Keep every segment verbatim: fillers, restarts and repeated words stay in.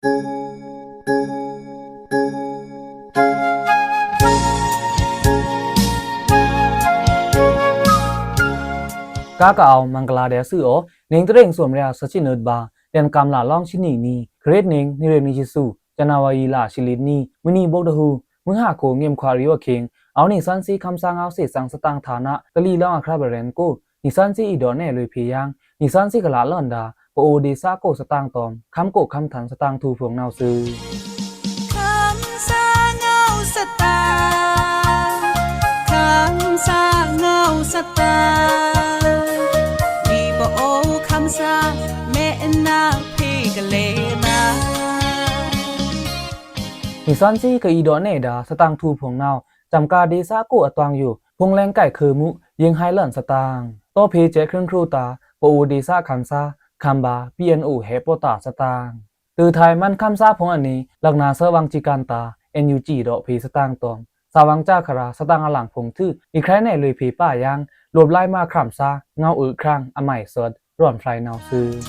ကကအဝ်မဂ်လာဒျာသွူအော နွေဦးတရ့ၣ် သွမ်ရေ သစ်ဆံနွိုက်ပါ လျဉ်ကမ်လလွင်ဆံနွံနီ ခရစ်နွေဦး နွေဦးရေနွံဆံသူ ဇန်နဝါရီလ သီလသီနွေ မွေးနေ့ ဗုဒ္ဓဟူး မွေးဟါခို ငိမ်ခွါရီအိုချေင် အဝ်နွေဦးသွဉ်းသီး ခမ်းသားငေါဝ်းသေ့ သင်သတင်ꩻထာန တလီလောင်းအခရပ်ပရဲဉ်ႏကို နွေဦးသွဉ်းသီး အီႏဒေါ့ꩻနဲလွေꩻဖေႏယင်း နွေဦးသွဉ်းသီးကလာ်လွဉ်ဒါ ပအိုဒေႏသကို သတင်ꩻတွမ် ခမ်းကိုခမ်းထန်သတင်ꩻထူႏဖုံႏနဝ်ꩻသွူ။ နွေဦးသွဉ်းသီးကအီႏဒေါ့ꩻနဲဒါ သတင်ꩻထူႏဖုံႏနဝ်ꩻ စံကၤဒေႏသကို အတွင်ႏယို ဖုန်းလိုင်းကိုင်ꩻခုးမှု ယိင်းဟိုင်းလွဉ်သတင်ꩻ တောဖေႏစဲးခြိုင်းခြူးတာႏ ပအိုဒေႏသခမ်းသား ခမ်းဗာႏ ပီအီအီ ဟဲပို့တာႏသတင်ꩻ တိုꩻထိုင်မန်ခမ်းသားဖုံႏအနွေ လကနာသဵဝ်းဝင်းစည်းကမ်းတာႏ NUG ဒေါ့ꩻဖေႏသတင်ꩻတွမ် သꩻဝင်ႏစာꩻခရာႏ သတင်ꩻအလင်ႏဖုံႏသွူ အီႏခြဲးနဲလွေꩻဖေႏပျောက်ယင်း လိုပ်ꩻလိုင်းမွဲခြမ်းသား ငေါဝ်းအွိုက်ခြမ်း အမိုက်သွက် ရွဉ်ဖြိုင်နဝ်ꩻသွူ။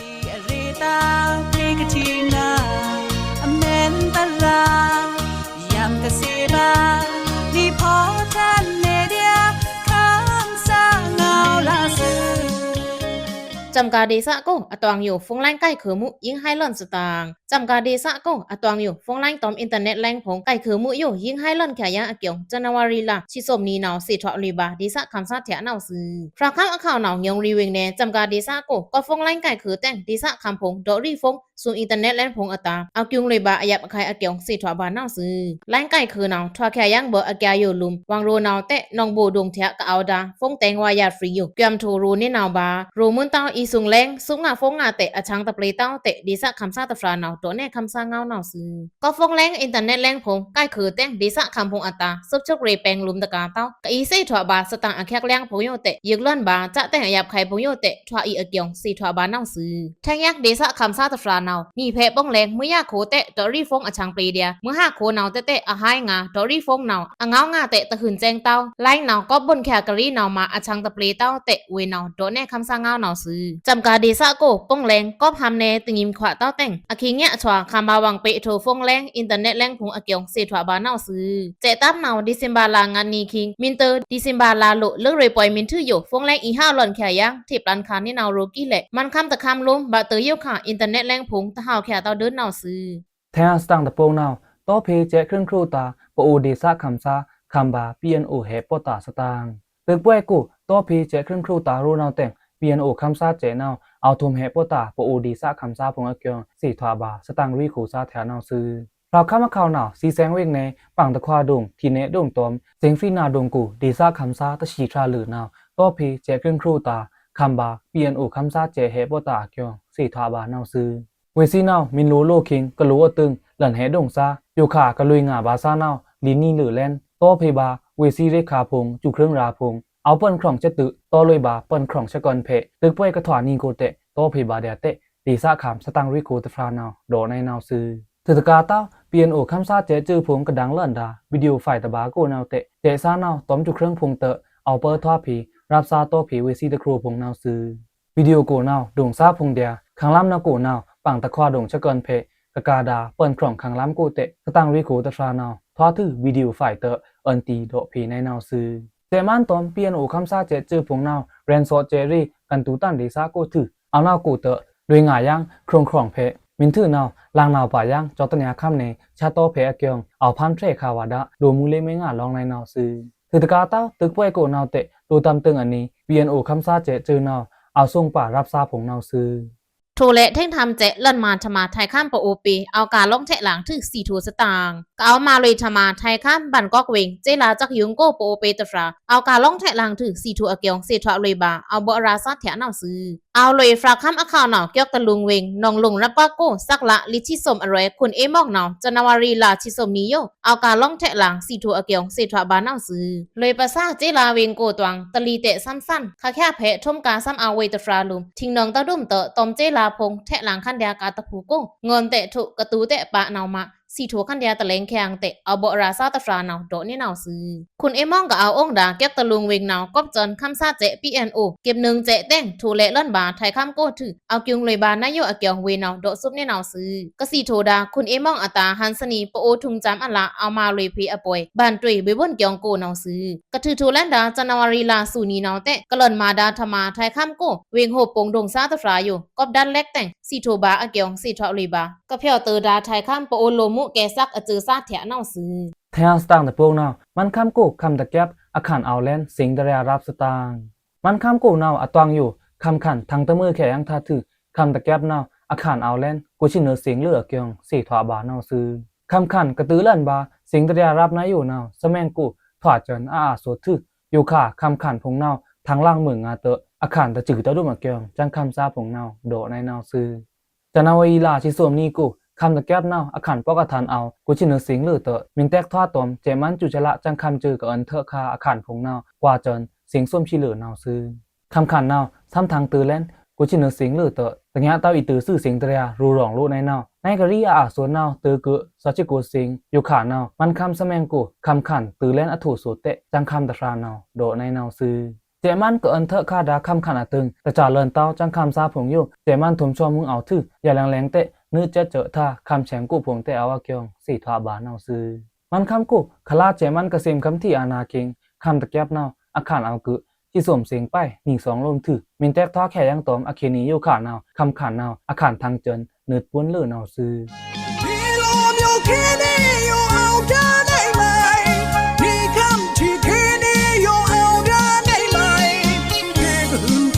စံကၤဒေႏသကို အတွင်ႏယို ဖုန်းလိုင်းကိုင်ꩻခုးမှု ယိင်းဟိုင်းလွဉ်သတင်ꩻ စံကၤဒေႏသကို အတွင်ႏယို ဖုန်းလိုင်းတွမ် internetလိုင်းဖုံႏ ကိုင်ꩻခုးမှုယို ယိင်းဟိုင်းလွဉ်ချောင်ယင်းအကျုံႏ ဇန်နဝါရီလ သီလသီနွိုက်နီ သေထွာလွေꩻဗာႏ ဒေႏသခမ်းသားထျꩻနဝ်ꩻသွူ။ ဖြတ်းခမ်းအခဝ်နဝ်ꩻ ညိုင်ရီဝေင်ႏနယ် စံကၤဒေႏသကို ကိုင်ꩻဖုန်းလိုင်းကိုင်ꩻခုးတဲင် ဒေႏသခမ်းဖုံႏ ဒေါ့ꩻရီဖုံႏ သုမ်ႏinternetလိုင်းဖုံႏအတာႏ အကျုံႏလွေꩻဗာႏအယပ်ꩻအခုဲင်ႏအကျုံႏ သေထွာဗာႏနဝ်ꩻသွူ။ လိုင်းကိုင်ꩻခုးနဝ်ꩻ ထွားချောင်ယင်းဗောꩻအကျုံႏ ယိုလုမ်ꩻ ဝင်ရိုနဝ်ꩻတဲ နောင်ဘိုဒုံႏထျꩻကအဝ်ဒါ ဖုန်းတဲင်ဝါယာႏဖြိုင်ယို ကွံာမ်ထိုꩻရိုႏနေနဝ်ꩻဗာႏ ရိုꩻမွဉ်တဝ်း အီႏသုင်လဲင်း သုတ်းငါဖုန်းငါတဲ အချောင်ႏတပျေႏတဝ်းတဲ ဒေႏသခမ်းသားတဖြာနဝ်ꩻ ဒေါ့ꩻနဲခမ်းသားငေါဝ်းနဝ်ꩻသွူ။ ကိုင်ꩻဖုန်းလိုင်း internetလိုင်းဖုံႏ ကိုင်ꩻခုးတဲင် ဒေႏသခမ်းဖုံႏအတာႏ သွပ်ꩻစွပ်ꩻရေꩻပင်ႏလုမ်ꩻတကာႏတဝ်း ကအီႏသေထွာဗာႏ သတင်ꩻအခက်အခဲဖုံႏယိုတဲ ယိုက်လွဉ်ဗာႏ စတင်ꩻအယပ်ꩻအခုဲင်ႏဖုံႏယိုတဲ ထွားအီႏအကျုံႏ သေထွာဗာႏနဝ်ꩻသွူ။ ထဲင်ꩻယက်ဒေႏသခမ်းသားတဖြာနဝ်ꩻ နွေဖဲပူင်းလဲင် မွေးရခူတဲ ဒေါ့ꩻရီဖုံႏအချောင်ႏတပျေႏဒျာႏ မွေးဟါခိုနဝ်ꩻတဲတဲ အဟိုင်းငါ ဒေါ့ꩻရီဖုံႏနဝ်ꩻ အငေါဝ်းငါတဲ တဟုန်ႏစဲင်တဝ်း လိုင်းနဝ်ꩻ ကိုင်ꩻဘွန်ချောင်ကရီနဝ်ꩻမး အချောင်ႏတပျေႏတဝ်းတဲ ဝေနဝ်ꩻ ဒေါ့ꩻနဲခမ်းသားငေါဝ်းနဝ်ꩻသွူ။ စံကၤဒေႏသကို ပူင်းလဲင် ကိုင်ꩻဖမ်းနယ် တငိမ်ခွါတဝ်းတဲင် အချေင်ꩻငေးအထွာ ခမ်းဗာႏဝင်ပေထိုꩻဖုန်းလိုင်း internetလိုင်းဖုံႏအကျုံႏ သေထွာဗာႏနဝ်ꩻသွူ။ စဲ့ꩻတပ်နဝ်ꩻ ဒီစင်ဘာလငါနံၤခံ မီးတဝ်း ဒီစင်ဘာလလိုꩻ လွေꩻရေꩻပွိုင်မီးထွူယို ဖုန်းလိုင်းအီႏဟဝ်လွဉ်ချောင်ယင်း ထေပ်ꩻလန်ခါနေနဝ်ꩻရိုꩻကီးလဲ့ မန်ခမ်းတခမ်းလုမ်ꩻ ဗာႏတေယိုခါ internetလိုင်းဖုံႏ တဟဝ်ချောင်တဝ်းဒိုးနဝ်ꩻသွူ။ ထဲင်ꩻသတင်ꩻတပူင်းနဝ်ꩻ တောဖေႏစဲးခြိုင်းခြူးတာႏ ပအိုဒေႏသခမ်းသား ခမ်းဗာႏ ပီအီအီ ဟဲပို့တာႏသတင်ꩻ တိုက်ပွိုင်ꩻကို တောဖေႏစဲးခြိုင်းခြူးတာႏရိုနဝ်ꩻတဲင် ပီအီအီ ခမ်းသားစဲးနဝ်ꩻ အဝ်ထုမ်ႏဟဲပို့တာႏ ပအိုဒေႏသခမ်းသားဖုံႏအကျုံႏ သေထွာဗာႏ သတင်ꩻရွေးခိုꩻသားထျာနဝ်ꩻသွူ။ ဖြတ်းခမ်းအခဝ်နဝ်ꩻ သီသင်ဝေင်ႏနယ် ပင်ႏတခွါဒုံႏ ထေးနဲဒုံႏတွမ် စင်ႏဖြီးနာဒုံႏကို ဒေႏသခမ်းသားတသီꩻဖြာလွေꩻနဝ်ꩻ တောဖေႏစဲးခြိုင်းခြူးတာႏ ခမ်းဗာႏ ပီအီအီ ခမ်းသားစဲးဟဲပို့တာႏအကျုံႏ သေထွာဗာႏနဝ်ꩻသွူ။ ဝေးသီးနဝ်ꩻ မီးလိုလိုခိင် ကလိုအတုံႏ လန်ဟဲဒုံႏသား ယိုခါကလွေငါဗာႏသားနဝ်ꩻ လီနံလွေꩻလဲန် တောဖေႏဗာႏ ဝေးသီးရေခါဖုံႏ စူခြိုင်းရာဖုံႏ အဝ်ပန်ခြောင်ႏစဲးတွိုက် တောလွေꩻဗာႏ ပန်ခြောင်ႏစဲးကွန်ဖဲ တိုက်ပွိုင်ꩻကထွာနံꩻကိုတဲ တောဖေႏဗာႏဒျာႏတဲ ဒေႏသခမ်း သတင်ꩻရွေးခိုꩻတဖြာနဝ်ꩻ ဒေါ့ꩻနဲနဝ်ꩻသွူ။ ထွေꩻတကာႏတဝ်း ပီအီအီ ခမ်းသားစဲးစွူဖုံႏ ကဒါင်လွဉ်ဒါႏ video fileတဘာႏကိုနဝ်ꩻတဲ စဲးသားနဝ်ꩻ တွမ်စူခြိုင်းဖုံႏတဝ်း အဝ်ပာထွာဖီႏ ရပ်သားတောဖေႏ ဝေးသီးတခြူးဖုံႏနဝ်ꩻသွူ။ videoကိုနဝ်ꩻ ဒုံႏသားဖုံႏဒျာႏ ခမ်းလမ်းနဝ်ꩻကိုနဝ်ꩻ ပင်ႏတခွါဒုံႏစဲးကွန်ဖဲ ကကဒါ ပန်ခြောင်ႏခမ်းလမ်းကိုတဲ သတင်ꩻရွေးခိုꩻတဖြာနဝ်ꩻ ထွာထု video fileတဝ်း အွဉ်ႏတီႏဒေါ့ꩻဖေႏနဲနဝ်ꩻသွူ။ စဲးမန်းတွမ် ပီအီအီ ခမ်းသားစဲးစွူဖုံႏနဝ်ꩻ ရဲဉ်သွော့စဲးရေꩻ ကန်းတူႏတန်ဒေႏသကိုထူ အဝ်နဝ်ꩻကိုတဲ လွေငါယင်း ခြုံခြောင်ႏဖဲ မီးထွူနဝ်ꩻ လင်နဝ်ꩻပာယင်း ကျောက်တနေရာခမ်းနယ် ဆတ်တောဖဲအကျုံႏ အဝ်ဖမ်းထွဲခါဝါဒ လိုꩻမူႏလေ့မွဲငါလောင်နဲနဝ်ꩻသွူ။ ထွေꩻတကာႏတဝ်း တိုက်ပွိုင်ꩻကိုနဝ်ꩻတဲ လိုꩻတမ်တုံအနွေ ပီအီအီ ခမ်းသားစဲးစွူနဝ်ꩻ အဝ်သူင်ပါရပ်သားဖုံႏနဝ်ꩻသွူ။ ထိုꩻလဲ့ထဲင်ꩻထမ်စဲး လန်မါထမါ ထွဲခမ်းပအိုပေ အဝ်ကာလောင်းထဲ့လင်ထွူ သီꩻထိုꩻသတင်ꩻ ကအဝ်မါလွေꩻထမါ ထွဲခမ်း ဗန်ကောက်ဝေင် ကျေးရွာစက်ရုံကို ပအိုပေတဖြာ အဝ်ကာလောင်းထဲ့လင်ထွူ သီꩻထိုꩻအကျုံႏ သေထွာလွေꩻဗာႏ အဝ်ဗော့ရာႏသားထျာနဝ်ꩻသွူ။ အဝ်လွေꩻဖြတ်းခမ်းအခဝ်နဝ်ꩻ ကျောက်တလူႏဝေင် နောင်လူင်ရပ်ကွက်ကို စက်လါ လီဆံသွမ်အရွဲ ခွန်အေးမောင်နဝ်ꩻ ဇန်နဝါရီလ သီသွမ်နွိုက်ယို အဝ်ကာလောင်းထဲ့လင် သီꩻထိုꩻအကျုံႏ သေထွာဗာႏနဝ်ꩻသွူ။ လွေꩻပသ ကျေးရွာဝေင်ကိုတွင် တလီတဲသမ်သန် ခါချားဖဲ ထွမ်ကာသမ်အဝေးတဖြာလိုမ် ထိင်နောင်တဒုံတ တွမ်ကျေးရွာဖုံႏ ထဲ့လင်ခန်းဒျာႏကားတဖုကို ငွဉ်တဲထု ကတူတဲပာနဝ်ꩻမး သီထိုႏခန်းႏတလဲင်ႏခဲင်ႏတဲ့ အဝ်ႏဗော့ရာႏသားတဖြာႏနဝ်ꩻ ဒေါ့ꩻနေနဝ်ꩻသွူ။ ခွန်အေးမင်းကအဝ်ႏအောင့်ဒါ ကက်တလူင်ဝေင်ႏနဝ်ꩻ ကော့ꩻစွန်ႏခမ်းသားစဲ့ ပီအဲန်အို ကပ်နွောင်စဲ့တဲင်ထိုꩻလဲ့လွဉ်ဗာႏ ထုဲင်ႏခမ်းကိုꩻထွူ အဝ်ႏကျုံႏလွေꩻဗာႏနယိုအကျိုင်ꩻဝေနဝ်ꩻ ဒေါ့ꩻသွူနေနဝ်ꩻသွူ။ ကသီထိုႏဒါ ခွန်အေးမင်းအတာႏ ဟန်ႏသနီ ပအိုဝ်ႏထုံႏစံႏအလꩻ အဝ်ႏမာႏလွေꩻဖေႏအပွိုင် ဗန်ႏတွေꩻ ဗွေႏဝွန်ꩻကျိုင်ꩻကိုꩻနဝ်ꩻသွူ။ ကထွူထိုႏလဲန်ႏဒါ ဇန်နဝါရီလꩻ သွူနီနဝ်ꩻတဲ့ ကလွဉ်ႏမာဒါႏထမꩻ ထုဲင်ႏခမ်းကိုꩻ ဝေင်ႏဟိုပုံႏဒိုင်ႏသားတဖြာႏယို ကပ်ဒါႏလက်တဲင် သီထိုႏဗာႏအကျိုင်ꩻ သီထိုႏလွေꩻဗာႏ ကဖျော်တွေဒါႏ ထုဲင်ႏခမ်းပအိုဝ်ႏလိုꩻမူး ကဲသက်အစဲ့ꩻသားထုဲင်ႏနဝ်ꩻသွူ။ ထင်ႏစတန်ႏတပိုကနဝ်ꩻ မန်းခမ်းကိုꩻ ခမ်းတကဲပ် အခန်ႏအဝ်ႏလဲန်ႏ စင်ႏတရယာႏရပ်သတင်ꩻ။ မန်းခမ်းကိုꩻနဝ်ꩻ အတွင်ꩻယို ခမ်းခန်ႏထင်ႏတမွိုးခဲယင်ႏထတ်ꩻထွူ ခမ်းတကဲပ်နဝ်ꩻ အခန်ႏအဝ်ႏလဲန်ႏ ကိုယ်ချစ်နွေစိန်ႏလွေꩻအကျိုင်ꩻ သီထိုႏဗာႏနဝ်ꩻသွူ။ ခမ်းခန်ႏကတုꩻလဲန်ႏဗာႏ စင်ႏတရယာႏရပ်နယိုနဝ်ꩻ သမဲင်ကိုꩻထွာႏစွဉ် အအးသွတ်ꩻထွူ ယိုခါႏ ခမ်းခန်ႏဖုံႏနဝ်ꩻ ထင်ႏလင်ꩻမိုင်ꩻငါႏတွော့ꩻ အခန်ႏတစွိုꩻတဒုမ်အကျိုင်ꩻ စံႏခမ်းသားဖုံႏနဝ်ꩻ ဒေါ့ꩻနေနဝ်ꩻသွူ။ ဇန်နဝါရီလꩻ သီထိုႏနွိုင်ကိုꩻ ခမ်းတကဲပ်နဝ်ꩻ အခန်ႏပော့ကထာန်ႏအဝ်ႏ ကိုယ်ချစ်နွေစိန်ႏလွေꩻတွော့ꩻ မီႏတဲက်ထွာႏတွမ်ႏ စဲ့ꩻမန်းစူစလ စံႏခမ်းစွိုꩻကအွဉ်ႏထွော့ꩻခါႏ အခန်ႏဖုံႏနဝ်ꩻ ကွာႏစွဉ် စင်ႏသွမ်ဖြီလိုꩻနဝ်ꩻသွူ။ ခမ်းခန်ႏနဝ်ꩻ သမ်းထင်ႏတွော့ꩻလဲန်ႏ ကိုယ်ချစ်နွေစိန်ႏလွေꩻတွော့ꩻ တညးတဝ်းအီႏတွော့ꩻသွူ စင်ႏတရယာႏ ရူဝ်ႏရောင်ꩻလိုꩻနေနဝ်ꩻ နွော်ကရီအအးသွတ်ꩻနဝ်ꩻ တွော့ꩻကိုꩻ သွꩻချစ်ကိုစိန်ႏ ယိုခါႏနဝ်ꩻ မန်းခမ်းသမဲင်ကိုꩻ ခမ်းခန်ႏတွော့ꩻလဲန်ႏအထူးသွတ်ꩻတဲ့ စံႏခမ်းတဖြာႏနဝ်ꩻ ဒေါ့ꩻနေနဝ်ꩻသွူ။ စဲ့ꩻမန်းကအွဉ်ႏထွော့ꩻခါႏဒါႏ ခမ်းခန်ႏအတိုင် တစဲ့ꩻလွဉ်တဝ်း စံႏခမ်းသားဖုံႏယို စဲ့ꩻမန်းထွမ်သွော့ꩻမွိုင်းအဝ်ႏထွူ ယလင်လင်တဲ့ နွိုက်ꩻချက်ꩻစွိုꩻတခါႏ ခမ်းဆဲင်ကိုꩻဖုံႏတဲ့ အဝ်ႏအကျိုင်ꩻ သီထိုႏဗာႏနဝ်ꩻသွူ။ မန်းခမ်းကိုꩻ ခꩻလါစဲ့ꩻမန်းကသ့မ်ꩻခံထီအနာကင်ႏ ခမ်းတကဲပ်နဝ်ꩻ အခန်ႏအဝ်ႏကိုꩻ သီသွမ်သင်ပၢၢ် နီသွင်လိုမ်းထွူ မီႏတဲက်ထွာႏခဲယင်ႏတွမ်ႏ အခေတ်နံꩻယိုခါႏနဝ်ꩻ ခမ်းခန်ႏနဝ်ꩻ အခန်ႏထင်ႏစွဉ် နွိုက်ꩻပုဉ်းလွေꩻနဝ်ꩻသွူ။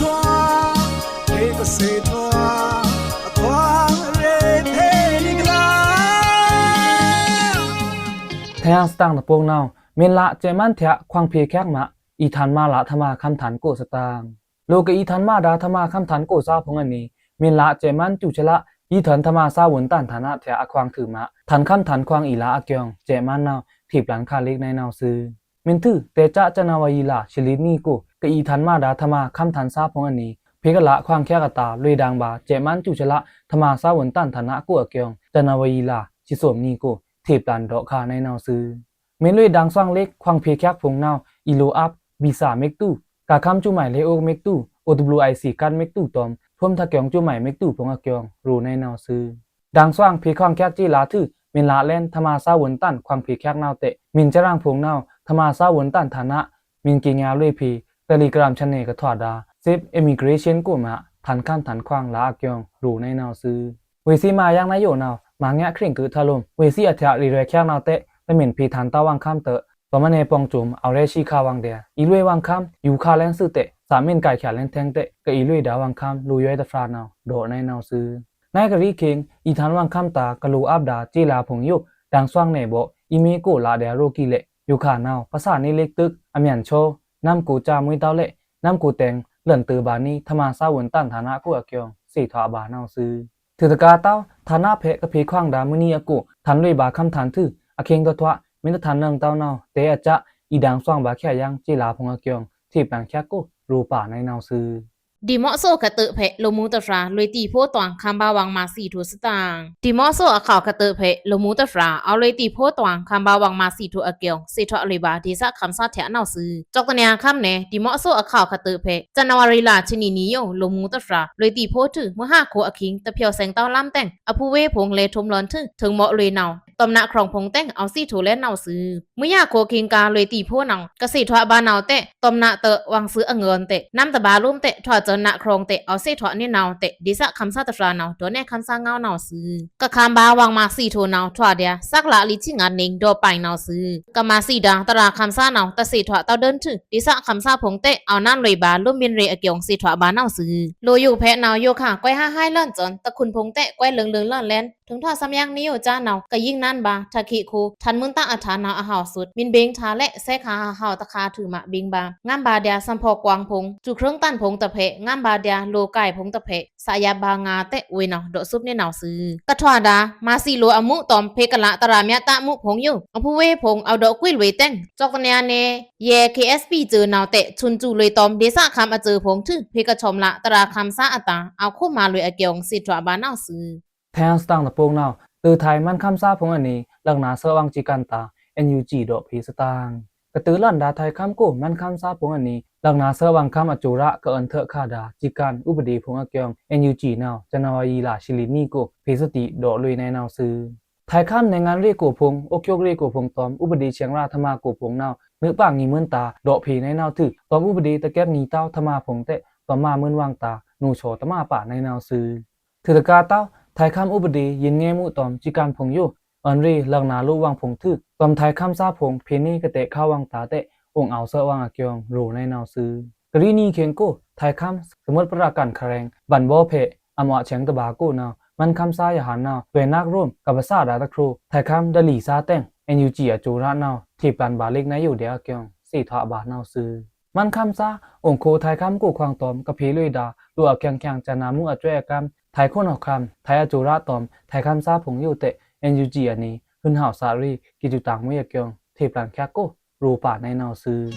ထင်ႏစတန်ႏတပိုကနဝ်ꩻ မီႏလစဲ့ꩻမန်းထျꩻ ခွင်ဖေႏချက်ꩻမ အီႏထန်ႏမဒါႏ ထမခမ်းထန်ႏကိုꩻသတင်ꩻ။ လိုꩻကအီႏထန်ႏမဒါႏ ထမခမ်းထန်ႏကိုꩻသားဖုံႏအနံၤ မီႏလစဲ့ꩻမန်းစူစလ အီႏထန်ႏထမသားဝွန်ႏတန်ႏဌာနထျꩻ အခွင်ထွူမ ထန်ႏခမ်းထန်ႏခွင်အီႏလအကျိုင်ꩻ စဲ့ꩻမန်းနဝ်ꩻ ထေꩻပျန်ႏခါႏလိက်ꩻနေနဝ်ꩻသွူ။ မီႏထွူ တစဲ့ꩻ ဇန်နဝါရီလ သီႏနွိုင်ကိုꩻ ကအီႏထန်ႏမဒါႏ ထမခမ်းထန်ႏသားဖုံႏအနံၤ ဖေႏကလခွင်ချက်ꩻအတာႏ လွေꩻဒင်ႏဗာႏ စဲ့ꩻမန်းစူစလ ထမသားဝွန်ႏတန်ႏဌာနကိုꩻအကျိုင်ꩻ ဇန်နဝါရီလ သီႏသွမ်နွိုင်ကိုꩻ ထေꩻပျန်ႏဒေါ့ꩻခါႏနေနဝ်ꩻသွူ။ မီႏလွေꩻဒင်ႏသွင်ꩻလိက်ꩻ ခွင်ဖေႏချက်ꩻဖုံႏနဝ်ꩻ အီႏလိုꩻအပ်း ဗီဇာႏမွဲ့တူး ကါခမ်းစူမိုင်ꩻလေးအိုက်မွဲ့တူး အိုဒဘလူးအိုက်သီႏကတ်ꩻမွဲ့တူးတွမ်ႏ ထွမ်ႏထကျိုင်စူမိုင်ꩻမွဲ့တူးဖုံႏအကျိုင်ꩻ ရူဝ်ꩻနေနဝ်ꩻသွူ။ ဒင်ႏသွင်ဖေႏခွင်ချက်ꩻကြေးလာထွူ မီႏလလဲန်ႏ ထမသားဝွန်ႏတန်ႏခွင်ဖေႏချက်ꩻနဝ်ꩻတဲ့ မီႏစရင်ꩻဖုံႏနဝ်ꩻ ထမသားဝွန်ႏတန်ႏဌာန မီႏကေညါလွေꩻဖေႏ Telegram channelကထွာႏဒါႏ Safe Immigrationကိုꩻမ ထန်ႏခမ်းထန်ႏခွင်လအကျိုင်ꩻ ရူဝ်ꩻနေနဝ်ꩻသွူ။ ဝေꩻသွီမယင်ႏနယိုနဝ်ꩻ မငဲးခြိုင်ꩻကွိုꩻထရုံꩻ ဝေꩻသွီအထျꩻရေရွဲချက်ꩻနဝ်ꩻတဲ့ တမီးဖေႏထန်ႏတဝ်းဝင်ႏခမ်းတွော့ꩻ ပမနေပွင်ꩻစွမ် အဝ်ရဲသီႏခါႏဝင်ႏဒျာႏ အီႏလွေꩻဝင်ႏခမ်း ယူႏခါႏလဲန်ႏသွူတဲ့ သꩻမိဉ်ꩻကိုက်ဖြာႏလဲန်ႏထဲင်ႏတဲ့ ကအီႏလွေꩻဒါႏဝင်ႏခမ်း လိုꩻယွဲတဖြာႏနဝ်ꩻ ဒေါ့ꩻနေနဝ်ꩻသွူ။ နွေꩻကရီးခေင် အီႏထန်ႏဝင်ႏခမ်းတာႏ ကလိုꩻအပ်းဒါႏကြေးလာဖုံႏယို ဒင်ႏသွင်နယ်ဗော့ အီးမေးလ်ကိုꩻလဒျာႏရိုးကီးလဲ့ ယူႏခါႏနဝ်ꩻ ပသာနေလက်သစ် အမံဉ်ချိုး နမ်းကိုꩻကြားမွေးတဝ်းလဲ့ နမ်းကိုꩻတဲင် လွဉ်တုဗာႏနီ ထမသားဝွန်ႏတန်ႏဌာနကိုꩻအကျိုင်ꩻ သီႏထွာႏဗာႏနဝ်ꩻသွူ။ ထွူတကာႏတဝ်း ဌာနဖဲကဖေႏခွင်ဒါႏမုနီအကို ထန်ႏလွေꩻဗာႏခမ်းထန်ႏထွူ အခေင်ထွတ်ꩻထွတ်ꩻ မီႏတထန်ႏနွံတဝ်းနဝ်ꩻ တစဲ့ꩻ အီႏဒင်ႏသွင်ဗာႏခဲယင်ႏကြေးလာဖုံႏအကျိုင်ꩻ ထေꩻပျန်ႏချက်ꩻကိုꩻ ရူဝ်ꩻပါႏနေနဝ်ꩻသွူ။ ဒီမော့ဆိုကတ᩻ဖဲ လိုꩻမူတဖြာႏ လွေꩻတီႏဖိုတွင်ႏ ခမ်းဗာႏဝင်ႏမာႏသီႏထွူသတင်ꩻ။ ဒီမော့ဆိုအခဝ်ကတ᩻ဖဲ လိုꩻမူတဖြာႏ အဝ်ႏလွေꩻတီႏဖိုတွင်ႏ ခမ်းဗာႏဝင်ႏမာႏသီႏထွူအကျိုင်ꩻ သီႏထွာႏလွေꩻဗာႏ ဒေသခံစားချက်ꩻနဝ်ꩻသွူ။ ကျောက်တနံႏခမ်းနယ် ဒီမော့ဆိုအခဝ်ကတ᩻ဖဲ ဇန်နဝါရီလ သီႏနွိုင်ယို လိုꩻမူတဖြာႏ လွေꩻတီႏဖိုထွူ မွဲဟါကိုအခေင်ႏ တဖြိုးသင်တဝ်းလမ်းတဲင် အဖူဝေးဖုံႏလဲထုံႏလွဉ်ထွူ ထိူင်မော့လွေꩻနဝ်ꩻ တွမ်ꩻနခရွင်ꩻဖုံႏတဲင် အဝ်ႏသီႏထွူလဲနဝ်ꩻသွူ။ မွဲဟါကိုအခေင်ႏကာႏလွေꩻတီႏဖိုနဝ်ꩻ ကသီႏထွာႏဗာႏနဝ်ꩻတဲ့ တွမ်ꩻနတဝ်းဝင်ႏသွူအငိုꩻတဲ့ နမ်းတဗာႏလိုမ်းတဲ့ ထွာႏစွဉ်နခရွင်ꩻတဲ့ အဝ်ႏသီႏထွာႏနီနဝ်ꩻတဲ့ ဒေသခံစားချက်ꩻနဝ်ꩻ ဒေါ့ꩻနေခံစားချက်ꩻနဝ်ꩻသွူ။ ကခမ်းဗာႏဝင်ႏမာႏသီႏထွူနဝ်ꩻ ထွာႏဒျာႏ သက္ကရာဇ်လီႏသီႏငါးနွံ ဒေါ့ꩻပိုင်ႏနဝ်ꩻသွူ။ ကမၤသီႏဒါႏ တရာခံစားချက်ꩻနဝ်ꩻ တသီႏထွာႏတဝ်းဒိုင်းထွူ ဒေသခံစားဖုံႏတဲ့ အဝ်ႏနွံလွေꩻဗာႏ လိုမ်းဗဉ်ႏရေꩻအကျိုင်ꩻ သီႏထွာႏဗာႏနဝ်ꩻသွူ။ လိုꩻယိုဖဲနဝ်ꩻ ယိုခါႏကွဲးဟးဟဲလွဉ်စွဉ် တခုန်ဖုံႏတဲ့ ကွဲးလိူင်လိူင်လွဉ်လဲန် ထုံးထွာႏသမျဉ်းနယိုကꩻနဝ်ꩻ ကယိင်းနန်းဗာႏ ထခေးကို ထန်ႏမွဉ်ႏတ᩻အထꩻနဝ်ꩻ အဟဝ်သွတ်ꩻ မီႏဗဉ်ႏထꩻလဲ့ သဲခါႏဟဝ်တခါႏထွူမ ဗဉ်ႏဗာႏ ငမ်းဗာႏဒျာႏ သမ်ဖော်ကွင်ဖုံႏ သူႏခြိုင်းတန်ဖိုင်ႏတဖဲ ငမ်းဗာႏဒျာႏ လိုꩻကိုင်ဖိုင်ႏတဖဲ သယပ်ဗာႏငါတဲ့ ဝေးနဝ်ꩻ ဒေါ့ꩻသွပ်ꩻနေနဝ်ꩻသွူ။ ကထွာႏဒါႏ မၤသီႏလိုꩻအမူတွမ်ႏ ဖေႏကလတရာမျတ်တမှုဖုံႏယို အဖူဝေးဖုံႏ အဝ်ႏဒေါ့ꩻကွီလွေꩻတဲင် ကျောက်တနံႏနယ် ရဲ KSP စွိုꩻနဝ်ꩻတဲ့ သွဉ်သူလွေꩻတွမ်ႏ ဒေသခံအစွိုꩻဖုံႏထွူ ဖေႏကထွမ်ꩻလတရာခံစားချက်အတာႏ အဝ်ႏခုမလွေꩻအကျိုင်ꩻ သီႏထွာႏဗာႏနဝ်ꩻသွူ။ ထင်ႏစတန်ႏတပိုကနဝ်ꩻ တွိုက်ထိုင်မန်းခမ်းသားဖိုင်ႏအနေ လွောက်နာႏသဝ်ဝွင်ႏစည်းကမ်းတာႏ NUG ဒေါ့ဖီႏသတင်။ ကတိုလွောန်ဒႃထိုင်ခမ်းကို မန်းခမ်းသားဖိုင်ႏအနေ လွောက်နာႏသဝ်ဝွင်ႏခမ်းအစူရာကအိုန်ထွတ်ခါဒႃ စည်းကမ်းဥပဒေဖိုင်ႏအကျိုင်း NUG နဝ် ဇန်နဝါရီလဆယ်ရက်နေ့ကို ဖေႏသတိဒေါ့လွေꩻနိုင်နဝ်ꩻသွူ။ ထိုင်ခမ်းနဲင်ႏငါႏရေꩻကိုဖိုင်ႏ အုပ်ချုပ်ရေꩻကိုဖိုင်ႏတွမ် ဥပဒေဆဲင်ရာထမကိုဖိုင်ႏနဝ် နွေပာ်ငီႏမွိုင်းတာႏ ဒေါ့ဖီႏနိုင်နဝ်သွူ တွမ်ဥပဒေတကဲပ်ငီႏတဝ်ထမဖိုင်ႏတဲ့ တွမ်မွိုင်းဝွင်ႏတာႏ နူႏသောတမပါနိုင်နဝ်သွူ။ ထွို့တကားတဝ် ထိုင်ခမ်းဥပဒေ ယဉ်ငယ်မှုတွမ်စည်းကမ်းဖိုင်ႏယို အွန်ရေလွောက်နာႏလိုဝွင်ႏဖိုင်ႏသွူ တွမ်ထိုင်ခမ်းသားဖိုင်ႏ ဖေႏနေကတဲခါဝွင်ႏတာႏတဲ့ အိုင်အောဝ်ႏသဝ်ဝွင်ႏအကျိုင်း ရိုꩻနိုင်နဝ်သွူ။ ကရီနံၤခေင်ကို ထိုင်ခမ်း စမုတ်ပရာကၢန်ခရဲင်ႏ ဘန်ဘောဖဲ့ အမွတ်ဆဲင်ႏတဘၣ်ကိုနဝ် မန်းခမ်းသားယဟန်နဝ် တွဲနက်ရိုမ်ကပစားဒၣ်တခရို ထိုင်ခမ်းဒလီသားတဲ့ NUG အစူရာနဝ် ထေꩻပျန်ဗာႏလိတ်နဝ်ယိုဒျာအကျိုင်း သေထွာဗာနဝ်သွူ။ မန်းခမ်းသား အိုင်ခိုထိုင်ခမ်းကိုခွင်ႏတွမ် ကဖေႏလွေꩻဒၣ် လိုအပ်ခဲင်ခဲင်စနစ်မူအစဲအကမ်း ထိုင်ခိုန်းအခမ်း ထိုင်အစူရာတွမ် ထိုင်ခမ်းသားဖိုင်ႏယိုတဲ့ NUG အနေ ဟွံ့ဟဝ်သရေ ကီႏစုတၢင်မွေးအကျိုင်း ထေꩻပျန်ချက်ကို ရိုꩻပါနိုင်နဝ်သွူ။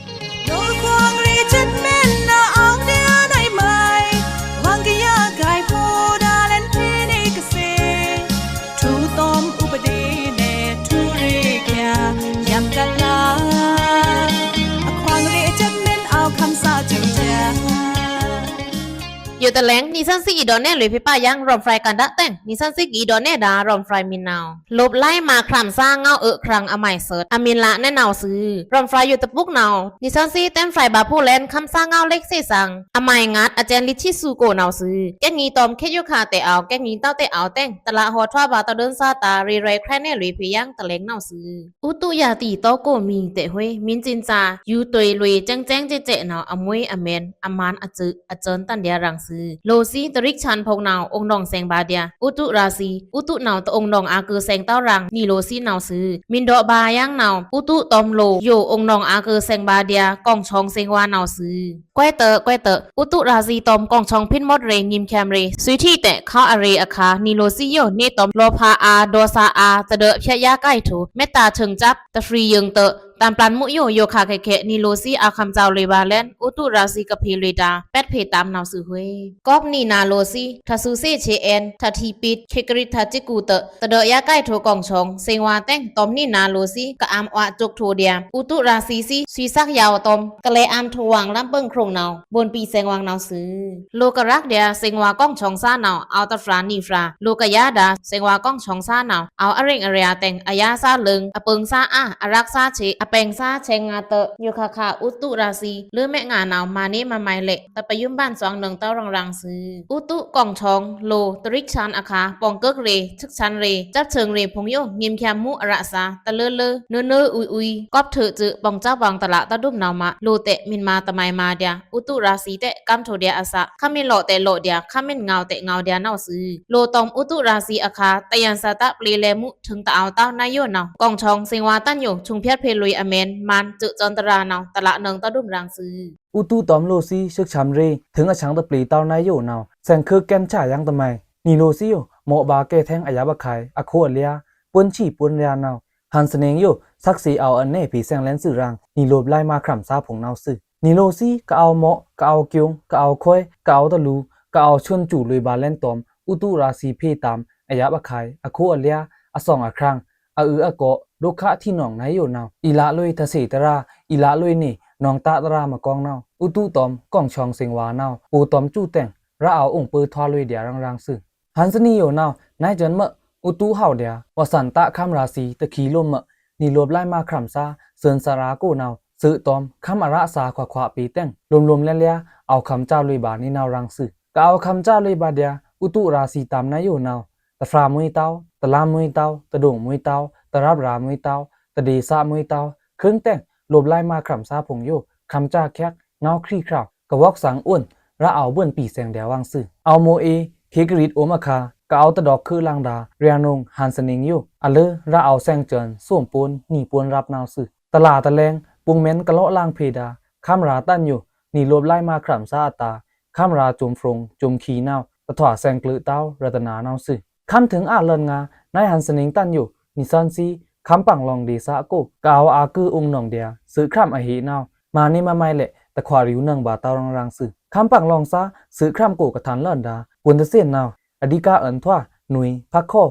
ယိုတလဲင် နီသွဉ်းသီးအီဒေါ့နဲလွေꩻဖေႏပါယင်း ရွမ်ဖရွိုင်ႏကန္ဒာတဲ့ နီသွဉ်းသီးကီးအီဒေါ့နဲဒႃ ရွမ်ဖရွိုင်ႏမီႏနဝ် လိုပ်ꩻလိုင်းမွိုင်းခမ်းသားငဝ်းအွော့ꩻခြင်အမိုင်သွိုက် အမီးလနဝ်သွူ။ ရွမ်ဖရွိုင်ႏယိုတပုကနဝ် နီသွဉ်းသီးတဲမ်းဖရွိုင်ႏဗာႏဖိုလန် ခမ်းသားငဝ်းလစ်သေသင် အမိုင်ငါးအစဲန်လစ်သီးသူကိုနဝ်သွူ။ ကဲငီႏတွမ်ခေတ်ယိုခါတဲအဝ် ကဲငီႏတဝ်တဲအဝ်တဲ့ တလဟောထွာဗာႏတဒိုင်းသားတာႏ ရေꩻရွေꩻခြဲနဲလွေꩻဖေႏယင်းတလဲင်နဝ်သွူ။ ဥတုရာသီတောကိုမီးတဲ့ဟွေး မီးစင်စာ ယူႏတွေလွေꩻစဲင်စဲင်စဲစဲနဝ် အမွေးအမဲန် အမန်အစွိုက် အစွိုင်တန်ဒျာရန်သွူ။ လိုꩻသီးတရစ်ဆန်ဖိုင်ႏနဝ် အိုင်နောင်သဲင်ဗာႏဒျာ ဥတုရာသီ ဥတုနဝ်တအိုင်နောင်အာႏကိုသဲင်တဝ်ရန် နီလိုꩻသီးနဝ်သွူ။ မီးဒေါ့ဗာႏယင်းနဝ် ဥတုတွမ်လိုꩻယို အိုင်နောင်အာႏကိုသဲင်ဗာႏဒျာ ကွင်ႏချွင်သဲင်ဝါနဝ်သွူ။ ကွဲးတဢ ကွဲးတဢ ဥတုရာသီတွမ်ကွင်ႏချွင်ဖိနမွတ်ရေ ငိမ်ခံရေ သွေထီးတဲ့ခါအရေအခါ နီလိုꩻသီးယို နေတွမ်လောဖာအာႏ ဒေါသာအာႏ တဒဴဖြတ်ရာကိုင်ထိုင် မက်တာထိုင်စပ် တဖြီယိုင်တဢ တန်ပျန်မူယို ယိုခါခဲခဲ နီလိုꩻသီးအာႏခမ်းစဝ်လွေꩻဗာႏလန် ဥတုရာသီကဖေႏလွေꩻဒၣ် ပက်ဖေႏတမ်းနဝ်သွူဟွေး။ ကော့ꩻနီနာလိုꩻသီး ထသူစေးချေအန် ထထီပိတ် ခေကရစ်ထစကူတဢ တဒဴရာကိုင်ထိုင်ကွင်ႏချွင်သဲင်ဝါတဲ့ တွမ်နီနာလိုꩻသီး ကအမ်အွတ်စုတ်ထိုဒျာ ဥတုရာသီသီး သွီသက်ယဝ်တွမ် ကလဲအမ်ထိုဝွင်ႏလမ်းပိုင်ခြုံနဝ် ဘိုင်ပီသဲင်ဝွင်ႏနဝ်သွူ။ လိုꩻကရက်ဒျာ သဲင်ဝါကွင်ႏချွင်သားနဝ် အဝ်တဖြာနံဖြာ လိုꩻကယားဒၣ် သဲင်ဝါကွင်ႏချွင်သားနဝ် အဝ်အရင်းအရျာတဲ့ အယားသားလိုင် အပိုင်သားအာႏ အရက်သားချေ အပင်သားဆဲင်ငါတဢ ယိုခါခဲ ဥတုရာသီ လိုꩻမဲငါနဝ် မၤနေမမိုင်လဲ့ တပယုံဗန်သွင်နုင်တဝ်ရန်ရန်သွူ။ ဥတုကွင်ႏချွင် လိုꩻတရစ်ဆန်အခါ ပောင်ꩻကိုတ်းရေ သွိုက်သွန်ရေ စပ်သွိုင်ရေဖိုင်ႏယို ငိမ်ခံမူအရသာ တလၢလၢ နွိုနွိုအွီအွီ ကွပ်ထိုꩻသွူ ပောင်ႏစပ်ဝွင်ႏတလးတဒုမ်နဝ်မး လိုꩻတဲ့မီးမးတမိုင်မးဒျာ ဥတုရာသီတဲ့ ကမ်းထိုဒျာအသး ခမ်းမီးလော့တဲ့လော့ဒျာ ခမ်းမီးငဝ်းတဲ့ငဝ်းဒျာနဝ်သွူ။ လိုꩻတွမ်ဥတုရာသီအခါ တယန်သတးပျေလဲမူထိုင်တအဝ်တဝ်နဝ်ယိုနဝ် ကွင်ႏချွင်သဲင်ဝါတန်ယို ထုင်ဖြတ်ဖေႏလွေꩻအမဲန် မန်စွိုက်သွန်တရာနဝ် တလးနုင်တဒုမ်ရန်သွူ။ ဥတုတွမ်လိုꩻသီး သွိုက်သွန်ရေ ထိုင်အဆန်တပျေတဝ်နဝ်ယိုနဝ် သဲင်ခိုကဲန်ဆာယင်းတမိုင် နီလိုꩻသီးယို မော့ဗာႏကဲထဲင်အယပ်ꩻအခုဲင် အခိုအလျား ပုဉ်ချီပုဉ်ရျာနဝ် ဟန်သနင်ယို သက်သေအဝ်အနဲဖေႏသဲင်လဲန်သွူရန် နီလိုꩻဗာႏလိုင်းမွိုင်းခမ်းသားဖိုင်ႏနဝ်သွူ။ နီလိုꩻသီး ကအဝ်မော့ ကအဝ်ကျိုင် ကအဝ်ခွဲ ကအဝ်တလူ ကအဝ်သွဉ်စူလွေꩻဗာႏလန်တွမ် ဥတုရာသီဖေႏတမ်း အယပ်ꩻအခုဲင် အခိုအလျား အသွင်အခရံင် အအွေအကော့ ဒုက္ခထီနောင်နဝ်ယိုနဝ် အီလလွေꩻတသေတရာ အီလလွေꩻနေ နောင်တတရာမကောင်းနဝ် ဥတုတွမ်ကွင်ႏချွင်သဲင်ဝါနဝ် ပိုတွမ်စူတဲ့ ရအဝ်အိုင်ပိုထွာလွေꩻဒျာရန်ရန်သွူ။ ဟန်သနင်ယိုနဝ် နဝ်စွိုင်မွိုင်း ဥတုဟဝ်ဒျာ ဝသန္တခမ်းရာသီတချီလိုမ်းမွိုင်း နီလိုꩻဗာႏလိုင်းမွိုင်းခမ်းသား သွဉ်သရာကိုနဝ် သွိုက်တွမ် ခမ်းအရသာခွါခွါပေႏတဲ့ လိုမ်းလိုမ်းလျားလျား အဝ်ခမ်းစဝ်လွေꩻဗာႏနေနဝ်ရန်သွူ။ ကအဝ်ခမ်းစဝ်လွေꩻဗာႏဒျာ ဥတုရာသီတမ်းနဝ်ယိုနဝ် တဖြာမွိုင်းတဝ် တလမ်းမွိုင်းတဝ် တဒိုင်မွိုင်းတဝ် တရပ်ရာမွိုင်းတဝ် တဒေသမွိုင်းတဝ် ခုင်တဲ့ လိုꩻဗာႏလိုင်းမွိုင်းခမ်းသားဖိုင်ႏယို ခမ်းစဝ်ချက် ငဝ်းချီချောင် ကဝွက်သင်အိုင် ရအဝ်ဘိုင်ပီသဲင်ဒျာဝွင်သွူ။ အဝ်မော့အေ ခေကရစ်အိုမ်အခါ ကအဝ်တဒေါ့ခုလင်ဒၣ် ရျာနုင် ဟန်သနင်ယို အလဵု ရအဝ်သဲင်စွိုင် သွမ်ပုဉ် နီပုဉ်ရပ်နဝ်သွူ။ တလးတလဲင် ပုင်မဲန်ကလော့လင်ဖေႏဒၣ် ခမ်းရာတန်ယို နီလိုꩻဗာႏလိုင်းမွိုင်းခမ်းသားအတာႏ ခမ်းရာစုမ်ဖြုင် စုမ်ချီနဝ် တထွာသဲင်ကျိုးတဝ် ရတနာနဝ်သွူ။ ခမ်းထိုင်အလွိုင်ငါ နဝ်ဟန်သနင်တန်ယို နီသွဉ်သီး ခမ်းပင်လောင်ဒေသကို ကအဝ်အာႏကိုအိုင်နောင်ဒျာ သွိုက်ခရံင်အဟေနဝ် မၤနေမမိုင်လဲ့ တခွာရိဝ်နွင်ဗာႏတဝ်ရန်ရန်သွူ။ ခမ်းပင်လောင်သား သွိုက်ခရံင်ကိုကထန်လွိုင်ဒၣ် ပုဉ်တသ့ၣ်နဝ် အဒီကအွိုင်ထွာ နွေ ဖက်ခော့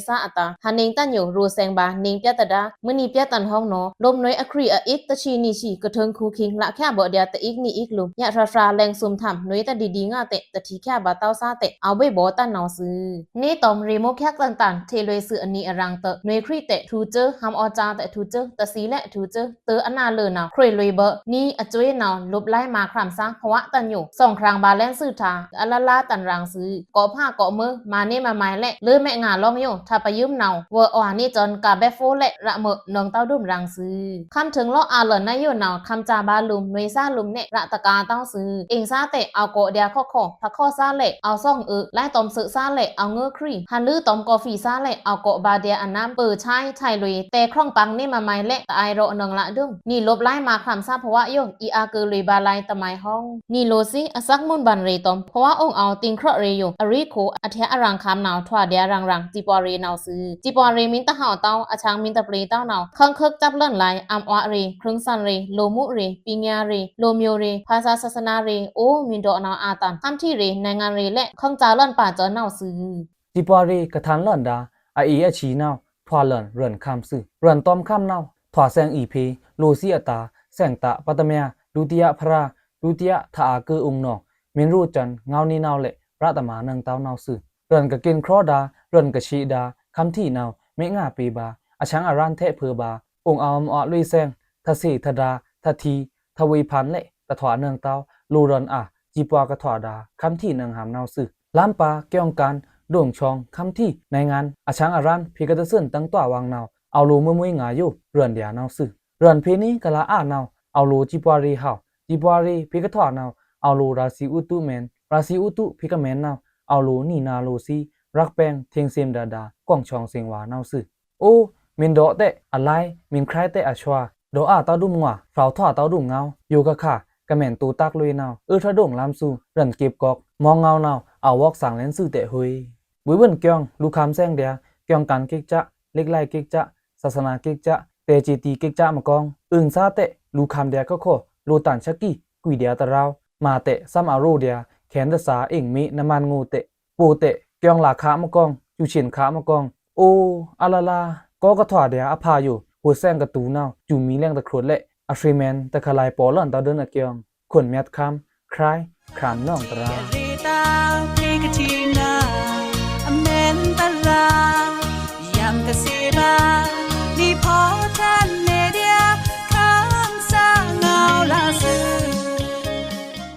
နွေႏသားအတာႏ ဟန်ႏနှိုင်တန်ယိုꩻ ရိုꩻသဲင်ႏဗာႏ နှိုင်ႏပျတ်ꩻတဒါႏ မွိုးနံꩻပျတ်ꩻတန်ဟွင်းနောꩻ လုပ်နွေႏအခွိꩻ အအိတ်း တဆံနံရှီ ကထိန်ႏခူꩻခိင်း လꩻခဲဘို့ꩻဒျာႏ တအိတ်းနံအိတ်းလူႏ ညရာꩻရာꩻ လဲင်ႏသုမ်ႏထမ်ႏ နွေႏတဒီဒံႏငါတဲ တထီႏခဲဗာႏ တဝ်ႏသားတဲ အဝေႏဗောႏတန်နဝ်ꩻသွူ။ နေးတွမ်ရေꩻမိုးခဲသန်တန် ထေလွေꩻသွူအနံꩻအရံႏတဲ နွေႏခရိတဲ ထူႏစွူဝ်း ဟံႏအောꩻစာတဲ ထူႏစွူဝ်း တသီႏလဲ့ ထူႏစွူဝ်း တဵုအနာလွေꩻနဝ်ꩻ ခရွေလွေꩻဗော့ꩻ နံꩻအစွူဝ်းနဝ်ꩻ လုပ်ꩻလိုင်းမꩻခရမ်ꩻသား ဖဝးတန်ယိုꩻ သွင်ꩻခရင်ꩻဗာႏ လဲန်သွူထါ အလလာတန်ရင်သွူ။ ကော့ꩻဖါကော့ꩻမွိုး မꩻနေးမꩻမုဲင်လဲ့ လိုꩻမဲငါလွင်ယိုꩻ ထပ်ꩻပယုမ်နဝ်ꩻ ဝေꩻအွားနေးစွန်ꩻ ကဗ္ဗေဖိုးလဲ့ ရꩻမုာ် နွင်တဝ်းဒုမ်ရင်သွူ။ ခမ်းထိုင်လော့ꩻအာႏလွေꩻနယိုꩻနဝ်ꩻ ခမ်းစာဗာႏလူမ် နွေႏသားလူမ်နဲ့ ရꩻတကာႏတဝ်းသွူ။ အိမ်ꩻသားတဲ အဝ်ႏကော့ꩻဒျာႏခေါော့ခေါော့ ဖကော့ꩻသားလဲ့ အဝ်ႏသွင်ꩻအု လိုင်းတွမ်သွူဝ်းသားလဲ့ အဝ်ႏငိုꩻခရိ ဟန်ႏလိုꩻတွမ်ကော်ဖီသားလဲ့ အဝ်ႏကော့ꩻဗာႏဒျာႏအနမ်း ပိုꩻသားထိုင်လွေꩻ တဲꩻခရင်ꩻပင်နေးမꩻမုဲင်လဲ့ တအုဲင်ꩻရော့ꩻနွင်ꩻလꩻဒုမ်။ နံꩻလုပ်ꩻလိုင်းမꩻခရမ်ꩻသားဖဝးယိုꩻ အီအာႏကိုလိုꩻဗာႏလိုင်းတမိုင်ဟွင်း နံꩻလိုꩻသွူ အသွက်မုန်ဗန်ရေꩻတွမ် ဖဝးအိုင်အောဝ်ႏ တိင်ႏခြော့ꩻရေꩻယိုꩻ အရီခို အထျꩻအရင်ꩻခမ်းနဝ်ꩻ ထွာꩻဒျာႏရင်ရင်ꩻ စည်ပွားရေꩻနဝ်ꩻသွူ။ စည်ပွားရေꩻ မီႏတဟဝ်တဝ်း အချံႏမီႏတပြေႏတဝ်းနဝ်ꩻ ခင်းခိုက်ꩻတပ်လွောန်လိုင်း အံႏအွးရေꩻ ခြိုင်းသန်ရေꩻ လိုꩻမူးရေꩻ ပညာရေꩻ လိုꩻမျိူꩻရေꩻ ဖါသာသာသနာရေꩻ အိုဝ် မီႏဒေါ့နဝ်ꩻအာတန် ခမ်းထီရေꩻ နဲင်ႏငံရေꩻလဲ့ ခင်းစာလွောန်ပါစွောန်နဝ်ꩻသွူ။ စည်ပွားရေꩻ ကထန်လွောန်ဒၢ အအီအချီနဝ်ꩻ ထွာꩻလွောန်ရွောန်ခမ်းသွူ။ ရွောန်တွမ်ခမ်းနဝ်ꩻ ထွာꩻသဲင်အီဖေ လိုꩻသွူအတာႏ သဲင်တာꩻ ပထမယ ဒုတိယဖြရာ ဒုတိယထအာႏကို ဥုင်နောင် မင်းရိုးချမ်း ငေါဝ်းနေးနဝ်ꩻလဲ့ ရတမန်နင်ꩻတဝ်းနဝ်ꩻသွူ။ ရွောန်ကကင်ႏခြော့ꩻဒၢ ရွောန်ကရှေ့ဒၢ ခမ်းထီနဝ်ꩻ မေ့ငါပေႏဗာႏ အချံႏအရန်းထဲ့ꩻဖေႏဗာႏ အိုင်အောဝ်ႏအွားလွေꩻသဲင် ထသေ့ထဒါ ထထီ ထဝေဖန်လဲ့ တထွာꩻနင်ꩻတဝ်း လိုꩻရွောန်အာ စည်ပွားကထွာꩻဒၢ ခမ်းထီနင်ꩻဟံႏနဝ်ꩻသွူ။ လမ်းပါ ကျိုင်းကၢၼ် ဒွင်ချွင်း ခမ်းထီ နဲင်ႏငံ အချံႏအရန်းဖေႏကတသွဉ်းတင်းတွာꩻဝွင်နဝ်ꩻ အဝ်ႏလိုꩻမွိုးမွိုးငါယိုꩻ ရွောန်ဒျာႏနဝ်ꩻသွူ။ ရွောန်ဖေႏနေးကလꩻအာနဝ်ꩻ အဝ်ႏလိုꩻစည်ပွားရေꩻဟဝ် စည်ပွားရေꩻဖေႏကထွာꩻနဝ်ꩻ အဝ်ႏလိုꩻရာသီဥတုမဲန် ရာသီဥတုဖေႏကမဲန်နဝ်ꩻ အဝ်ႏလိုꩻနီနါလိုသီ ရက်ပင် ထင်စင်ဒဒါ ကွင်ချွင်းသင်ဝါနဝ်ꩻသွူ။ အိုဝ် မင်းဒေါ့တဲ အလိုင်း မင်းခြိုက်တဲ အဆွာ ဒေါ့အာတဝ်းဒုမ်ငွာ ဖြောက်ထွာတဝ်းဒုမ်ငေါဝ်း ယိုꩻကခါ ကမဲန်တူတၢ်လွေꩻနဝ်ꩻ အုထဒွင်လမ်းသွူ ရွောန်ကေပ်ꩻကွောက် မောင်ငေါဝ်းနဝ်ꩻ အဝွော့သင်လဲန်သွူတဲꩻဟွေး ဗွေဗွောန်ကျိုင်း လိုꩻခမ်းသဲင်ဒျာႏ ကျိုင်းကၢၼ်ကိကကျ လိကလၢၢ်ကိကကျ သာသနာကိကကျ တဲꩻထေးတိကိကကျမကောင်း အိုင်ꩻသားတဲ လိုꩻခမ်းဒျာႏခခော လိုꩻတန်သက်ကီ ကွီဒျာႏတရောဝ် မၤတဲ သမ်အရိုဒျာႏ ခဲန်ဒသာ အင်မေ့ နမန်ငိုတဲ ပိုတဲ ကျိုင်းလာခမကောင်း ကျူရှင်ခမကောင်း အိုဝ် အလလာ ကောကထွာဒျာႏအဖါယိုꩻ ဟိုသဲင်ကတူနဝ်ꩻ ကျူမီလဲင်တခြိုတ်လဲ့ အသရေမဲန်တခါလိုင် ပော်လွောန်တဝ်းဒိုင်းအကျိုင်း ခွန်မျတ်ခမ်း ခြိုက် ခမ်းနောင်တရာႏ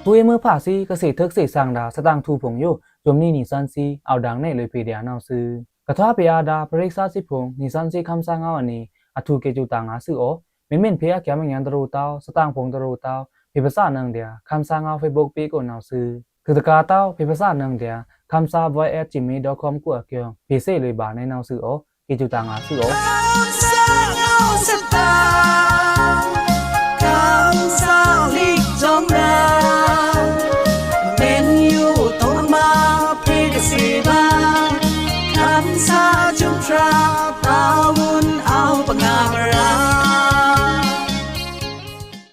ဟွေး မွိုးဖါသီး ကသေ့ထုးကသေ့သင်ဒၢ သတင်ꩻထူꩻဖုံႏယိုꩻ ဇွမ်နံꩻနီသန်သီး အဝ်ႏဒင်ႏနဲလွေꩻဖေႏဒျာႏနဝ်ꩻသွူ။ ကထွာဖီအဒါ ပရိသတ်သီးဖုံႏ နီသန်သီး ခမ်းသားငေါဝ်းအနံၤ အထူးကဲကျူတၢင်ငါသွူအို မီးမီးဖေႏအကျဲမညန်တရူတဝ်း သတင်ꩻဖုံႏတရူတဝ်း ဖေႏပသနင်ဒျာႏ ခမ်းသားငေါဝ်း Facebook pageကို နဝ်ꩻသွူ။ ထုးတကာတဝ်း ဖေႏပသနင်ဒျာႏ ခမ်းသား voice at gmail dot com ကိုအကျိုင်း ဖေႏသေလွေꩻဗာႏနဲနဝ်ꩻသွူအို ကဲကျူတၢင်ငါသွူအို